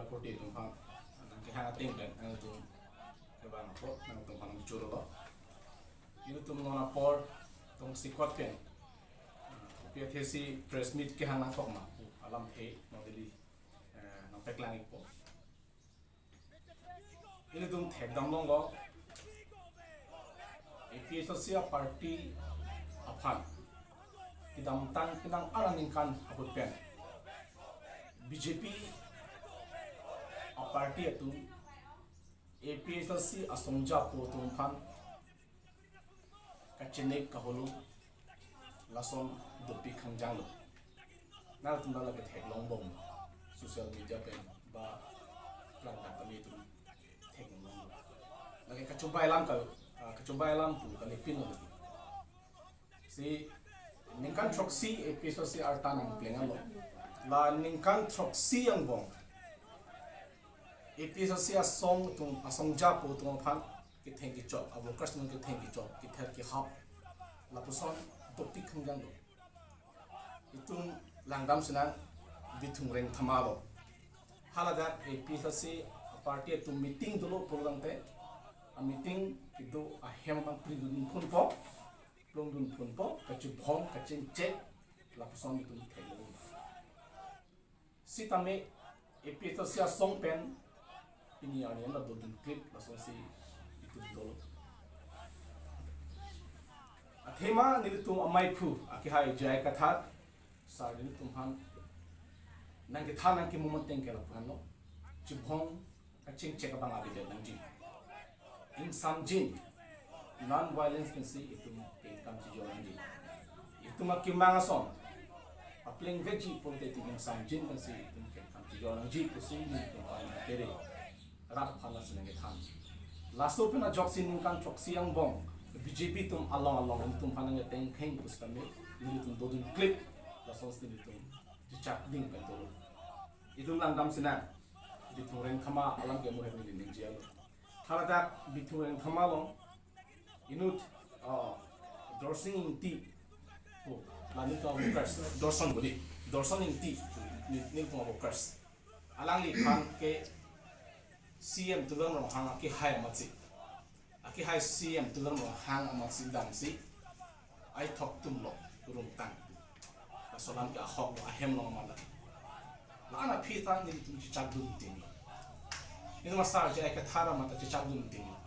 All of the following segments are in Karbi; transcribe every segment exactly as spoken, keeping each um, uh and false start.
Korte atum aphan nangkehang ateng pen nangtum kevang apot nangtum aphan nangchurlo. Nelitum non apor tongsekot pen P F A C press meet kehang nangkok ma pu alamthe non Delhi, eh, nangpeklang-ikpo. Ilitum thekdam longlo, A P H L C a-party aphan kedamtang penang arni aningkan ahut pen B J P a-party atum A P H L C asongja apo atum aphan kachenek kaholo lason dopik khangjanglo. Nangtum la lake theklongbom, social media pen ba langdak kami atum theklongbom. Lake kachobei alam ka, ah, kachobei alam pu kalipin lo. Si ningkan throksi A P H L C arta nangplenglo. La ningkan throksi angbong A P H L C asong atum, asongja apo atum aphan ketheng kechok, a-workers atum ketheng kechok, kether kehap, lapuson dopik khangjanglo. Itum langdam sinang Bithung Rengthama along. Haladak A P H L C a-party atum meeting dolo pulangte, a-meeting kedo ahem abang pridun phunpo, plongdun phunpo, kachibhong, kachingchek, lapuson itum theklo. Sitame A P H L C asong pen pini arni an la dodunklit lasonsi itum dolo. Athema nelitum amaiphu akehai J I Kathar sir nelitum aphan nangkethan nangkemumon ateng ke lapu-anlo. Chibhong kachingchek abang avedet nangji. Ingsamjin, non-violence pensi itum kengkam chijor nangji. Itum akemang ason papleng vekji pulote itum ingsamjin pensi itum kengkam chijor nangji pusi nelitum aphan nangkere. Rat aphan lasi nangkethan. Laso pen ajoksi ningkan throksi angbong B J P atum along along itum aphan nangketengkheng pusitame nelitum dodunklit lasonsi nelitum chechak ding pen dolo. Itum langdam sinang Bithung Rengthama alam ke muher neli ningje-etlo. Haladak Bithung Rengthama along inut, ah, Dorsing Ingti pu, la nelitum a-workers, Dorson bodi, Dorson Ingti, neli, nelitum a-workers. Alangliphan ke C M Tuliram Ronghang akehai amatsi, akehai C M Tuliram Ronghang amatsi damsi aithok atum along rumtang. Laso alam ke ahoklo, ahem along mala. La-an aphi ta nelitum chechakdun dinglo. Nelitum a-sir J I Kathar amat ta chechakdun dinglo.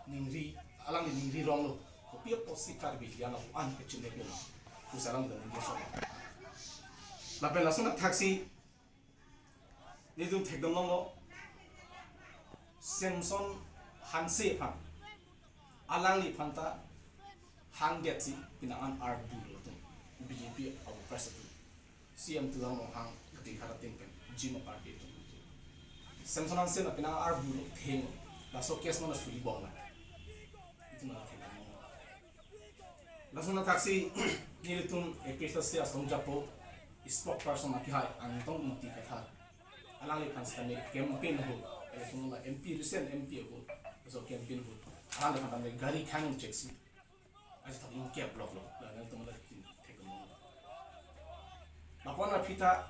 Ningri, alangli ningri ronglo. Kopi apotsi Karbi Anglong an kachineklo ma pusi alangli ningri ronglo. Lapen lason athaksi nelitum thekdam longlo Samson Hanse aphan. Alangliphan ta hangdetsi penang an arbulo latum B J P a-workers atum. C M Tuliram Ronghang katingkar ateng pen jima party atum. Samson Hanse na penang arbulo thenglo. Laso case non la suli bom na. Itum la thekdam longlo. Lason athaksi nelitum A P H L C asongja apo spokesperson akehai Angtong Ingti Kathar. Alangliphan sitame campaign ahut, election la M P, recent M P ahut, laso campaign ahut alangliphan tame gari khang cheksi aji thak ingkep loklo, la nangtum la thekdam longlo. Lapu-an aphi ta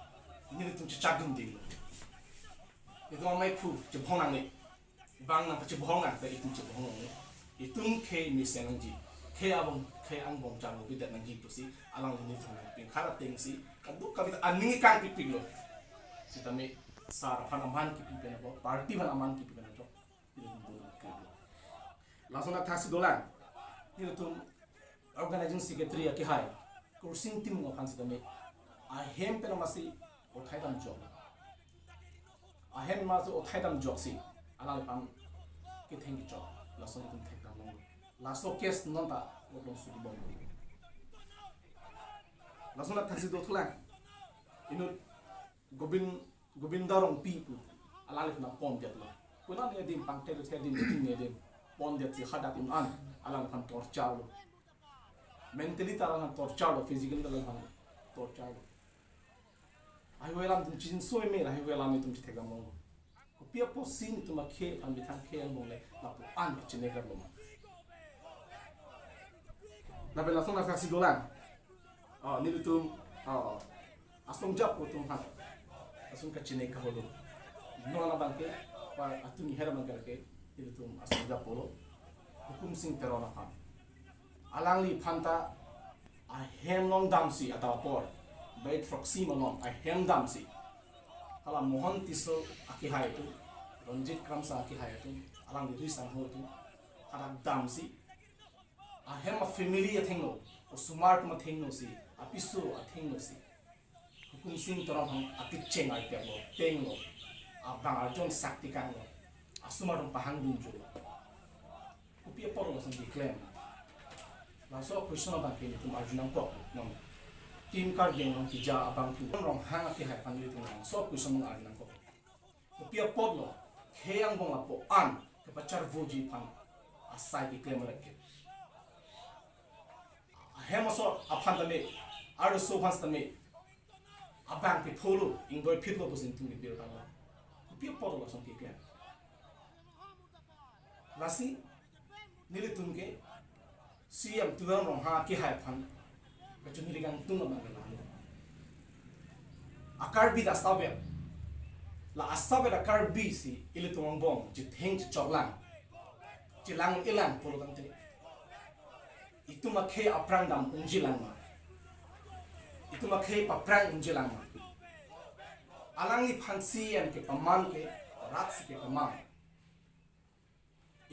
nelitum chechakdun dinglo. Itum amaiphu chibhong nangne. Bang nangpachibhong nang ta itum chibhong nangne. Itum khei mesen nangji, khei abong, khei angbong charlo pidet nangji pusi alangli nelitum nangpingkhar atengsi kadokave ta aning kangpipiklo. Sitame sir aphan aman kipi pen abo, party aphan aman kipi pen abo, nelitum dodunklit. Lason athaksi dolang nelitum organizing secretary akehai Kursing Timung aphan sitame ahem pen amatsi othai damjok. Ahem amatsi othai damjoksi alangliphan ketheng kechok, lason itum thekdam longlo. Laso case non ta court along suli bom. Lason athaksi dothulang inut Gobin, Gobinda Rongpi pu, alangliphan pondetlo. Konane adim, pangthek thek adim, tin adim pondetsi hadak un an alangliphan torture lo. Mentally ta alangliphan torture lo, physically ta alangliphan torture lo. Lahaihui alam itum chinso eme, lahaihui alam itum chethekdam longlo. Kopi apotsi nelitum akhei aphan methang khei angbong le lapu-an kachinek rap lo ma. Lapen lason athaksi dolang, ah, nelitum, ah, asongja apo atum aphan lason kachinek kaholo. Non abangke, pa atumi her abangke ke, ilitum asong japo lo, Hukum Sing Teron aphan. Alangli aphanta ahem along damsi adap apor, bai throksi malom ahem damsi. Hala Mohan Tisso akehai atum, Ranjit Kramsa akehai atum, alangli ri sangho atum, hadak damsi. Ahem a family athengno, osomar atum athengno si, apiso athengno si. Hukum Sing Teron aphan atik cheng ai pek lo, peng lo, abang arjon sakti kang lo, asomar atum pahang dunjo lo. Kopi apot lo lason keklem? Laso question abangke nelitum arju nangkok non. Team Karbi Anglong keja abangphu Ronghang akehai aphan nelitum laso question nang arju nangkok. Kopi apot lo khei angbong lapu-an kepacharvoji aphan asai keklem lake? Ahem aso aphan tame, arloso aphan tame, abang kepho lo, ingdoi phit lo pusi nelitum kebirta lo. Kopi apot lo lason keklem? Lasi nelitum ke C M Tuliram Ronghang akehai aphan kachonghiri kangtung abang ke lalo. A-Karbi ta asavet. La asavet a-Karbi si ilitum angbong chetheng chechoklang, chelang ilang pulo tangte, itum akhei aphrang dam ungjilang ma? Itum akhei paphrang ungjilang ma? Alangliphan C M kepaman ke, rat si kepaman.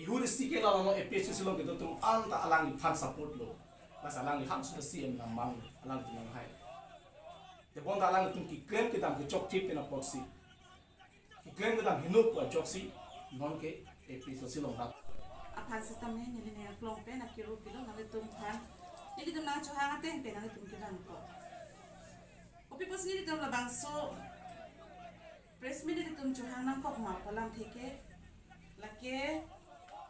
Ihur isi ke lalo A P H L C along kedo atum anta alangliphan support lo. Lasi alangli hang sudah C M nangman lo, alangli nanghai. Tebonta alanglitum keklem kedam kechokche pen apotsi, keklem kedam heno pu ajoksi non ke A P H L C along rat aphan sitame neli ne aklong pen akiru pilo nanglitum aphan. Nelitum nangchohang ateng pen nanglitum kedam ko. Kopi pusi nelitum labangso press meet nelitum chohang nangkok ma pu alamthe ke, lake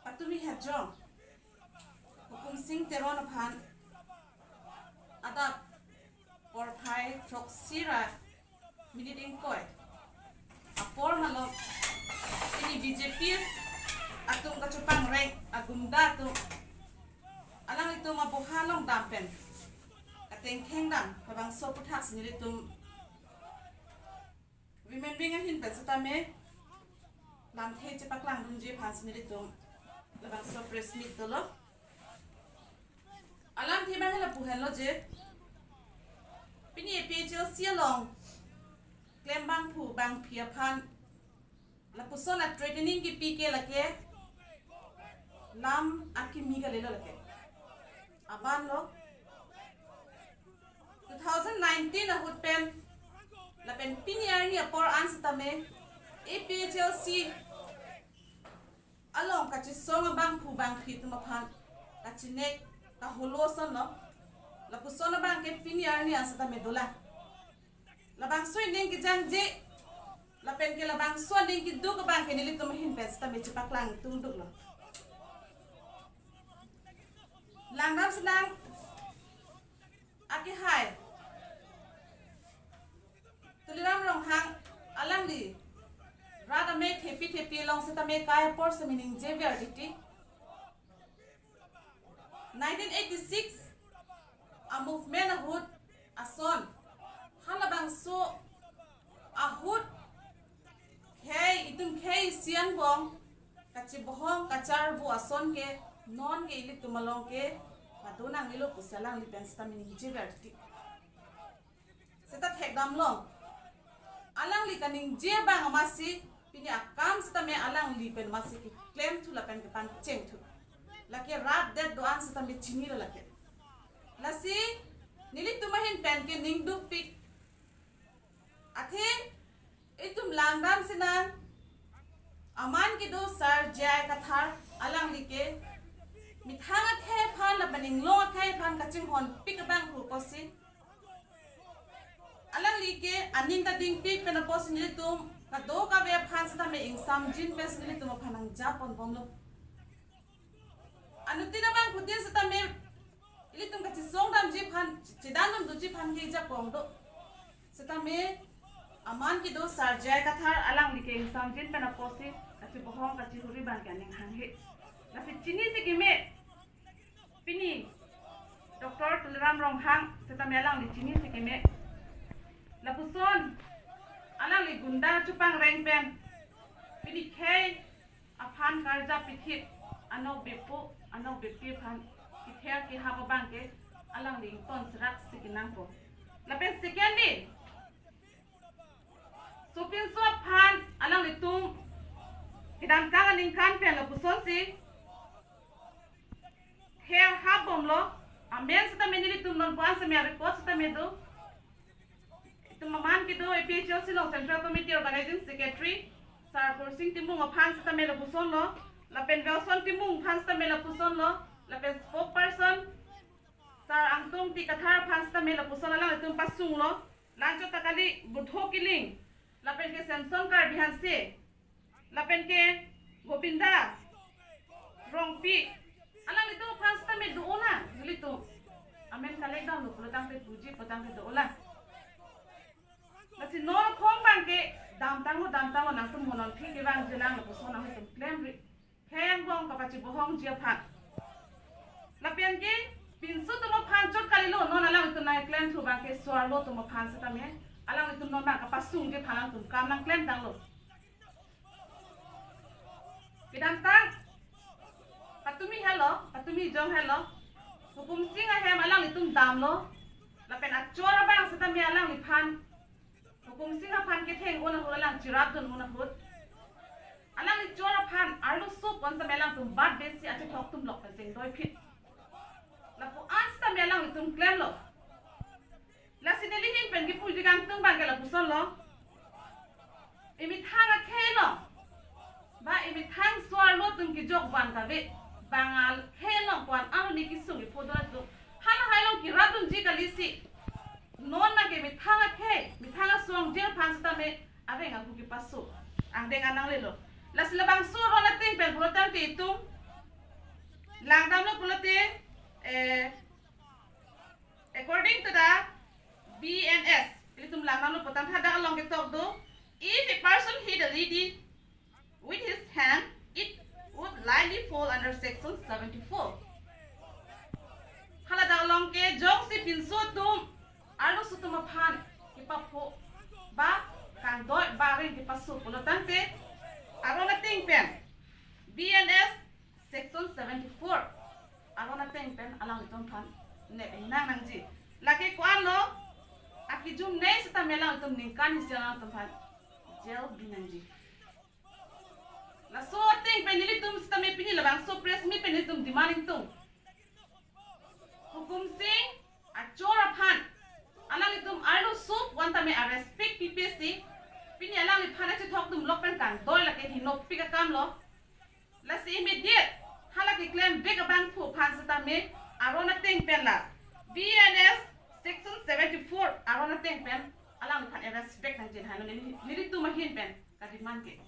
patumi hajong Hukum Sing Teron aphan adap porphai throksi ra minit ingkoi apor malom, pini B J P atum kachopangreng agunda atum alanglitum aboha along dam pen katengkheng dam, labangso aphuthak si nelitum women wing ahin pen sitame lamthe chepaklang dunji aphan si nelitum labangso press meet dolo. Alamthe abang lapu henlo je, pini A P H L C along klem bangphu bangphi aphan lapuson a-threatening kepi ke lake lam akimi kalilo lake. Aban lo, two thousand nineteen ahut pen lapen pini arni apor an sitame A P H L C along kachesong abangphu bangphi atum aphan kachinek kaholo ason lo. Lapuson abang ke pini arni an sitame dolang. Labangso aning kejangje lapen ke labangso aning keduk abang ke nelitum ahin pen sitame chepaklang tungduk lo. Langdam senang akehai Tuliram Ronghang alangli rat amei thepi thepi along sitame kai apor semi ningjever titi. Nineteen eighty-six a-movement ahut ason, halabangso ahut khei, itum khei isi angbong kachebohong kacharvo ason ke non ke ilitum along ke pado nangnelo pusi alangli pen sitame ningjever titi. Seta thekdam long. Alangli kaningje abang amatsi pini akam sitame alangli pen amatsi keklem thu lapen kepancheng thu. Lake rat det do-an sitame chinilo lake. Lasi nelitum ahin pen ke ning dukpik. Athe itum langdam senang, aman kedo Sir J I Kathar alangli ke methang akhei aphan lapen inglong akhei aphan kachinghonpik abangphu apotsi, alangli ke aning ta dingpik pen apotsi nelitum kadokave aphan sitame ingsamjin pensi nelitum aphan nangjaponbomlo. Anuttin abangphutin sitame ilitum kachesong damji aphan, chedandun doji aphan ke jakong do. Sitame aman kedo Sir J I Kathar alangli ke ingsamjin pen apotsi kachebohong kachihuri abang ke aning hanghe. Lasi chinisi keme pini Doctor Tuliram Ronghang sitame alangli chinisi keme. Lapuson alangli gunda chupangreng pen Pini khei aphan karjap pithip anokbepo anokbepi aphan kether kehap abang ke alangli ington serak si kenangpo. Lapen secondly, sopinso aphan alanglitum kedamtang aningkan pen lapusonsi ther hap bomlo. Amen sitame nelitum non puan sitame report sitame do. Itum aman kedo A P H L C along Central Committee Organizing Secretary Sar Kursing Timung aphan sitame lapusonlo. Lapen Wilson Timung aphan sitame lapusonlo. Lapen spokesperson Sar Angtong T Kathar aphan sitame lapuson alanglitum pasunglo. Lanchot ta kali Budho Killing, lapen ke Samson Karbi Hanse, lapen ke Gobinda Rongpi, alanglitum aphan sitame do-olang, nelitum amen collect damlo pulo tangte puji pu tangte do-olang. Lasi non khong abang ke damtanglo, damtanglo, nangtum mo non phi kevangji nang lapuson nanglitum klemri. Khei angbong kapachibohongji aphan. Lapen ke pinso atum aphan chot kalilo, non alanglitum nangklemthu abang ke so-arlo atum aphan sitame alanglitum non abang kapasungji aphan alangtum kam nangklemtanglo. Kedamtang patumi helo, patumi jong helo, Hukum Sing ahem alanglitum damlo. Lapen achor abang sitame alangliphan, Hukum Sing aphan ketheng un ahut, alang chirapdun un ahut, alangli chor aphan arlo sop wan sitame alangtum bat besi achethok atum lok pen seng doiphit. Lapu-an sitame alanglitum klemlo. Lasi neli ahin pen kipuji kangtung abang ke lapusonlo. Emethang akhei along, ba emethang so-arlo atum kejok van kave, bang akhei along ko-an arlo ni kesung kepho do atum, halahai along kerapdunji kali si. Non abang ke methang akhei, methang asong jir aphan sitame areng ahu kepaso angdeng anang lelo. Lasi labangso aron ateng pen pulo tangte itum langdamlo pulote, eh, according to the B N S, ilitum langdamlo pulo tangte hadak along ketok do, if a person hit a lady with his hand, it would likely fall under section seventy-four. Haladak along ke jongsi pinso atum arloso atum aphan kepapho ba kangdoi ba areng kepaso pulo tangte aron ateng pen B N S section seventy-four aron ateng pen alanglitum aphan nep ingnang nangji. Lake ko-anlo, akejumnei sitame alanglitum ningkan isi alanglitum aphan jail bi nangji. Laso ateng pen nelitum sitame pini labangso press meet pen nelitum demand ingtung. Hukum Sing achor aphan alanglitum arlo sop wan tame arrespect pipe si, pini alangliphan achethok atum lok pen kangdoi lake hinopik akamlo. Lasi immediate hala keklem vek abangphu aphan sitame aron ateng pen la B N S section seventy-four aron ateng pen alangliphan arrest vek nangji, hano neli, nelitum ahin pen kademand ke.